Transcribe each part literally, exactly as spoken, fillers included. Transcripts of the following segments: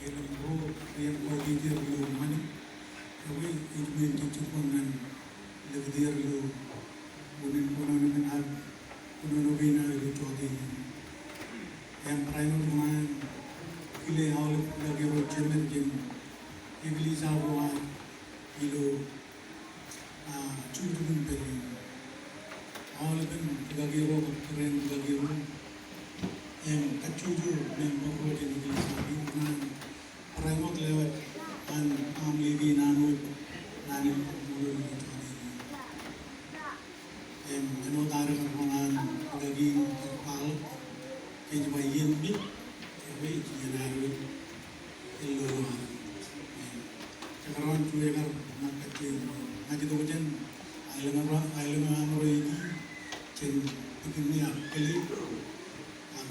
Elōñ ro, ri-coordinator ilo ṃanit, ekwe, ej men jejjet bwe ñan lōkit er ilo unin kōnono kein ak kōnono kein aō ilo jota in. Im barāinwōt ñan kile aolep rikaki ro jemed jān eklejia ko ad ilo a, jukjuk in pād in. Aolepen rikaki ro kab kōrā in rikaki ro im kajjojo member ro jān eklejia in ñan barāinwōt lewōj an family kein an wōj naan in kaṃṃoolol ilo jota in. Im āinwōt ad kar bar ñan rikaki in kwaḷọk, kōj ba iien mej, ekwe ej iien ad wōj ilo ḷọk. Im jekdọọn juon ekar ṇa kajjien, ña ij itok jān aelōñ ro, aelōñ ro ej jān Pikinni ak Kōlij, ak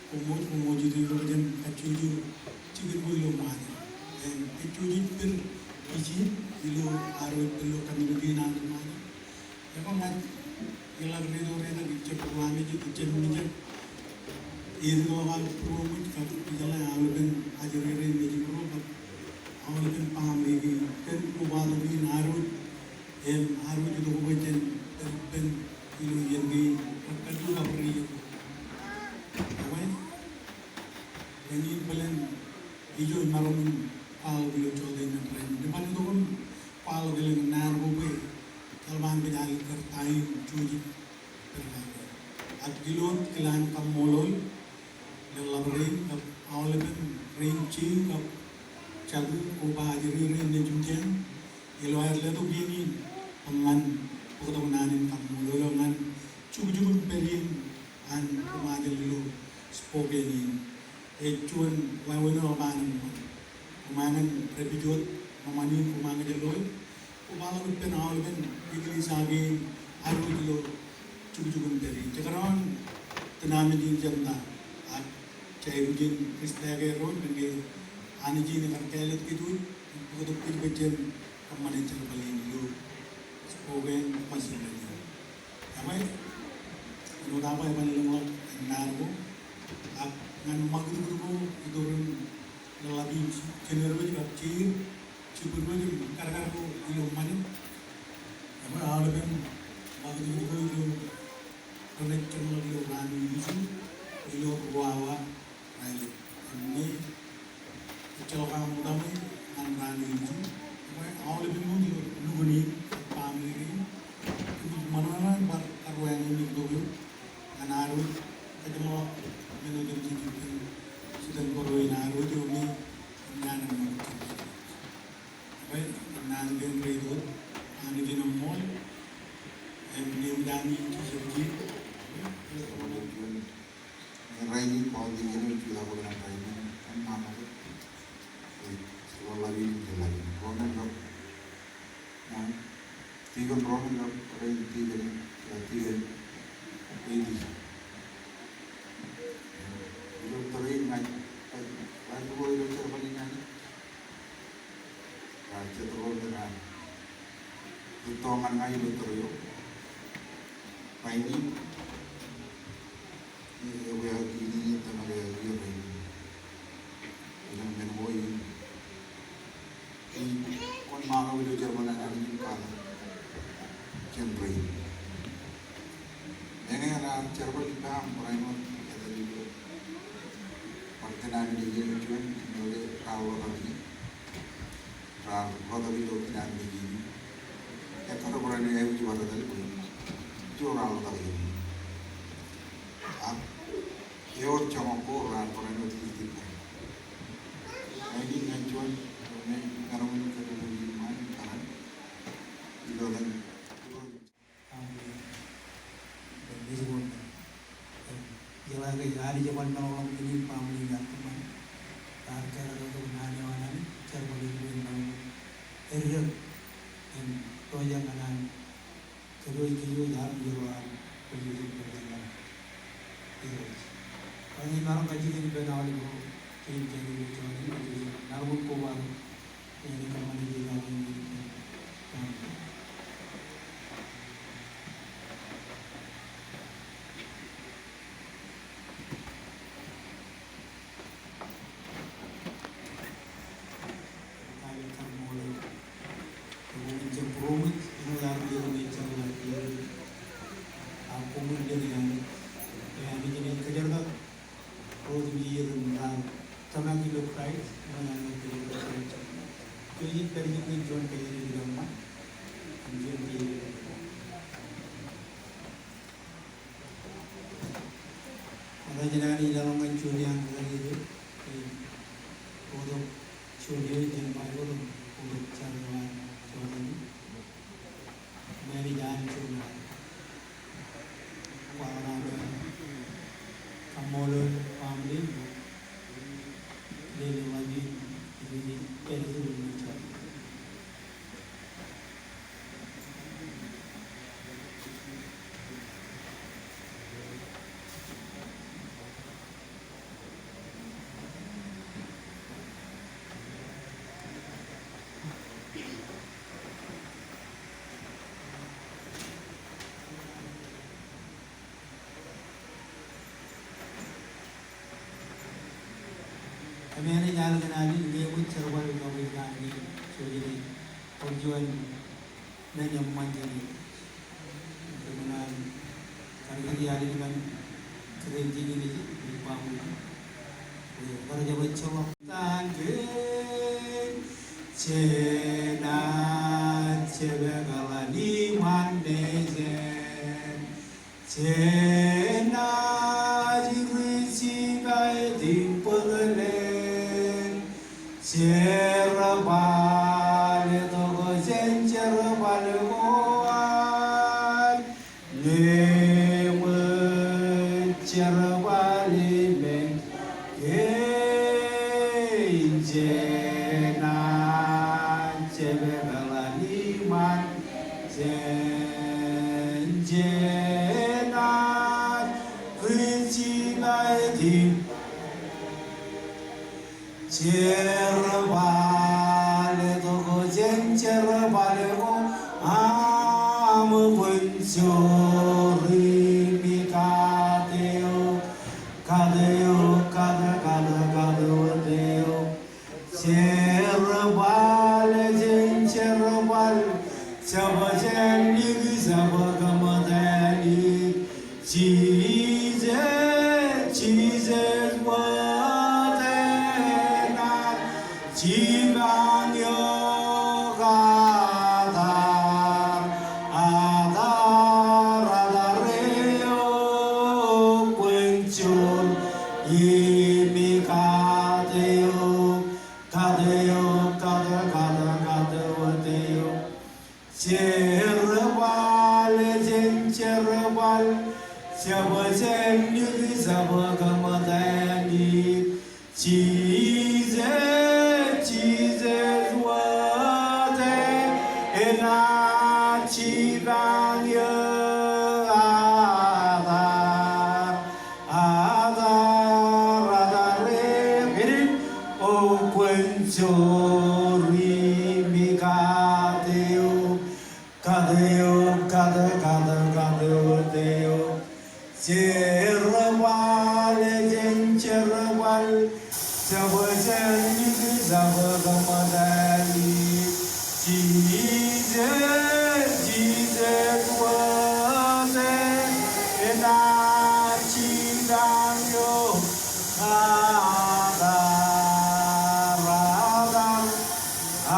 koṃṃool, koṃṃool ij itok jān kajjojo jikin ko ilo ṃaan. Im kajjojo ej pād ijin ilo ad wōj pād ilo community in ad ṃaan. Ekwe ña ij ḷak deto detak, ijjab ruwamej, ijjab mijak. Ej ḷọk aō būroṃōj kab ijeḷā aolepen ajri rein nejin ro kab aolepen baaṃle kein kōn kobatok in ad wōj. Im ad wōj itok bwe jen ippān ilo iien kein rekkatu kab reiiet. Ekwe, eñin bōlen ijo imaroñ in kwaḷọk ilo jota in rainin. Ij bar itok im kwaḷọk elōñ naan ko bwe eḷap an pād alikkar ta in jejjet pād kake. Ak ilo wōt kilen kaṃṃoolol, leḷḷap rein kab aolepen rein jein kab jatū ko ba ajri rein nejūṃ jān, ilo aer letok iien in bwe ñan bōktok naan in kaṃṃoolol eo ñan jukjuk in pād in an koṃajeḷ ilo Spokane in. Ej juon wāween eo eban eṃṃan. Koṃ ñan rej pijoot ṃōṃan in, koṃ ñan ej loe. Kobaḷọk ippān aolepen eklejia kein ad wōj ilo jukjuk in pād in. Jekdọọn tōnāmej in jenta, ak jej aikuj in respect er ro, kōnke Anij in ekar kāālōt kōj wōj, bōktok kōj bwe jen kōṃṃane jerbal in ilo Spokane, Washington in. Ekwe, āinwōt aō ba eban lōñḷọk naan ko, ak ñan ṃakūtkūt ko iturin leḷḷap in jenerwōj kab jeir, jibwidwōj im kadkad ko ilo ṃanit. Ekwe, aolepen ṃakūtkūt ko ilo renaaj jeṃḷọk ilo raan in ilju, ilo ruo awa raelep. Im ñe ejjeḷọk aṃ utaṃwe ñan raan in ilju, ekwe aolepen wōt ilo lukkuun in, baaṃle kein, kōmij ṃōṇōṇō im bar karuwaineneik tok eok ñan ad wōj kōjeṃḷọk men otemjej ippān jitōñ bōro in ad wōj eo me naan in ṃōk. Ekwe, naan kein rej itok, Anij in eṃṃool, im ñe eṃōj ami in jejjet. Ñe rainin, bọọl in, ilo jutak ko ñan rainin, ñan ṃaṃa ko. Ej ḷōḷḷap in, ej ḷōḷḷap in. Roman kab, ñan, Deacon Roman kab, rej Deacon, ej Deacon Eddie. Jet ro me raar rūtto ñan ña ilo tōre eo rainin, e, ewi aō in, in tōmak eo rainin. Elōñ men ko in, in wōnṃaanḷọk ilo jerbal an Anij im kwaḷọk jān rein. Meñe raar jerbal ippa im barāinwōt etal ilo bar tōn ami nejin juon, im ewōr raar ḷotak ie. Raar ḷotak ilo tōn ami nejin. Ekkar barāinwōt aikuj bar etal bwe ijo raar ḷotak ie. Ak ewōr joñak ko raar barāinwōt ilo tōn. Ña ij juon, ña ij maroñ in kōdōdōk ijin ṃaan im kaṇ ilo tōn. Family. Im ej wōnṃaanḷọk. Im ijeḷā ke Anij eban maroñ in kōṃṃan, raar kōrā tok naan eo an Anij, jerbal in bwe en maroñ eddek im roñjake ñan an kōtwōj kōj wōj armej ro an bwe jen bōk jerbal. Irooj. Ña ij maroñ kajjitōk ippān aolep ro kein jān ilo jota in, ilo jota in, ḷọk koba ro. Ro im iien raar tōmak ilo Kraist, im raar tōmak ilo Kraist. Jej pād ijin kōn juon pād ilo ṃaan, im juon pād ilo ṃaan. Ṃokta jān an ij lale ñan juon iaan ri-kaki ro, im bōktok juon eo jān Baibōḷ, im bōktok jar eo an Jota in. Im ij an juon, kwaḷọk aō kaṃṃoolol family, lelōñ ḷọk in, in pād ilo ṃaan. Kōmij al kōn alen ke eṃōj jerbal eo ej kanooj ilo jota in, ewōr juon men eṃṃan jān e. Kōmij al kōn ke alen kōn kōrā in jejin ej, ej ba bwe, bwe bar jab ejjeḷọk. Thank you. Jenaaj jebekḷan iṃaan mejān. Jenaaj ri jibad im bōkḷeeṇ. Jerbal etok jān jerbal ko ad. Ñe eṃōj jerbal ippān kein, jenaaj jebekḷan iṃaan. Jen, jenaaj ri jibad im jerbal etok jān jerbal ko aṃ, kwōn jor im ikade eok, kade eok, kade, kade, kade wōt eok. Jerbal jān jerbal, jab jān lik, jab kōṃṃan lik. Jisōs, Jisōs wōt enaaj jipañ eok, adar, adar, adar eok, kwōn jor im ikade eok, kade eok, kade, kade, kade wōt eok. Jerbal jān jerbal, jab jān lik, jab kōṃṃan lik. Jisōs, Jisōs wōt enaaj jipañ eok, adar, adar, adar eok, o kwōn jor im Kate eok, kate eok, kate, kate, kate eok, kate eok. Jerbal jān jerbal, jab jān dik jab kōṃṃan tani. Jisōs, Jisōs wōt enaaj jidaṃ eo. Atar, atar,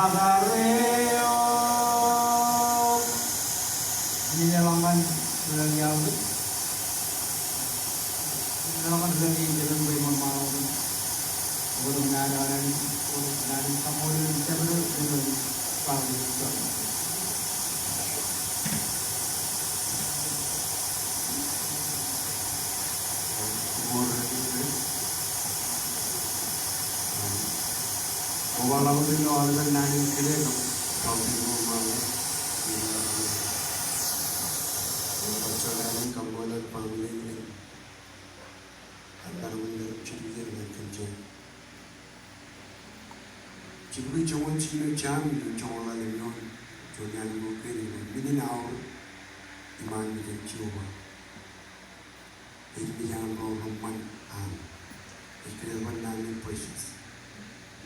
atar eok. Im eḷaññe ilo aolep, im eḷaññe ilo aolep, Jilu joñoul jilu jam ilo joñoul ḷalem eo an, juon iaan ko kein ej ba, men in aorōk iṃaan mejān Jeova. Ej mejān ro reṃṃan an. Ej kōjerbal naan eo precious.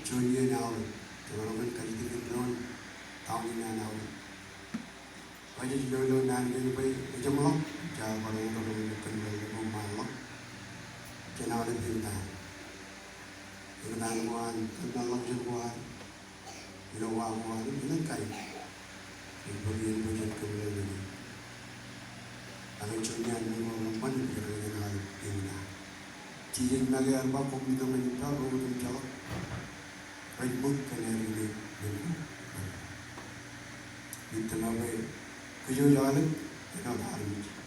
Juon iien aorōk, jemaroñ in kajjitōk in doon, doon in an aorōk. Ij lolo naan kein bwe ejeṃḷọk, jaar bar wōt ilo kōn ḷọk, ṃaanḷọk jān aolep eñtaan. Eñtaan ko an kōmeḷḷọkjeṇ ko ad ilo wa ko ad im elōñ kain. Im bōk iien bwe jen kōmeḷeḷe. Ak ej juon iaan men ko reṃṃan im kōmeḷeḷe aolep eñtaan. Jisōs make ear ba, koṃ itok ñan ippa, ro otemjeḷọk rej ṃōk kōn aer ilo men ko. Im itōn aō bwe kōj aolep āinwōt armej.